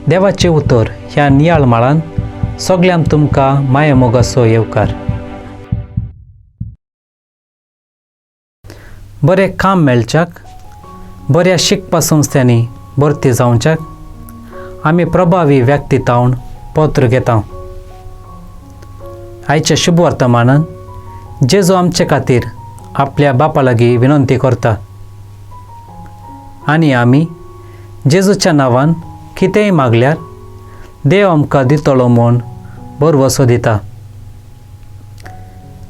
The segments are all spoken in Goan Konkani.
देवाचें उतर ह्या नियाळ माळान सगल्यांक तुमकां मायामोगाचो येवकार. बरें काम मेळच्याक, बऱ्या शिकपा संस्थांनी भरती जावच्याक आमी प्रभावी व्यक्ती तावन पत्र घेता. आयच्या शुभ वर्तमानान जेजू आमचे खातीर आपल्या बापा लागीं विनंती करता आनी आमी जेजूच्या नांवान कितेंय मागल्यार देव आमकां दितलो म्हूण भरवसो दिता.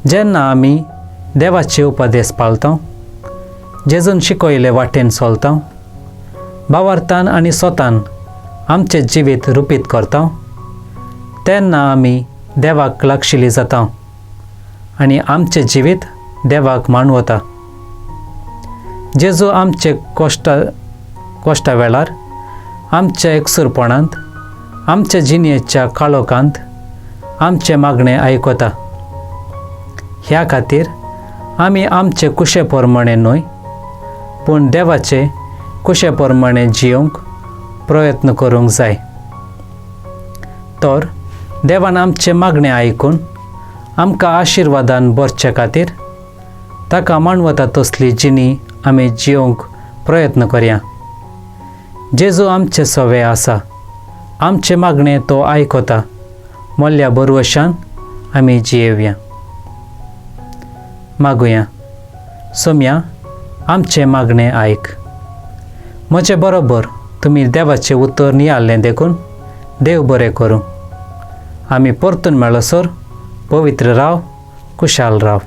जेन्ना आमी देवाचे उपदेश पाळता, जेजून शिकयले वाटेन चलता, भावार्थान आनी स्वतान आमचें जिवीत रुपीत करता, तेन्ना आमी देवाक लागशिल्ली जाता आनी आमचें जिवीत देवाक मानवता. जेजू आमचे कश्टा वेळार, आमच्या एकसुरपणांत, आमच्या जिणेच्या काळोखांत आमचें मागणें आयकता. ह्या खातीर आमी आमचे कुशे प्रमाणे न्हय पूण देवाचे कुशे प्रमाणे जियोंक प्रयत्न करूंक जाय. तर देवान आमचें मागणें आयकून आमकां आशिर्वादान भरचे खातीर ताका मानवता तसली जिणी आमी जियोंक प्रयत्न करया. जेजू आमचे सवे आसा, आमचें मागणें तो आयकता मोल्ल्या बरवशान आमी जियेवया. मागुया. सोम्या, आमचें मागणें आयक. म्हजे बरोबर तुमी देवाचें उतर नियाळ्ळें देखून देव बरें करूं. आमी परतून मेळसर पवित्र राव, कुशाल राव.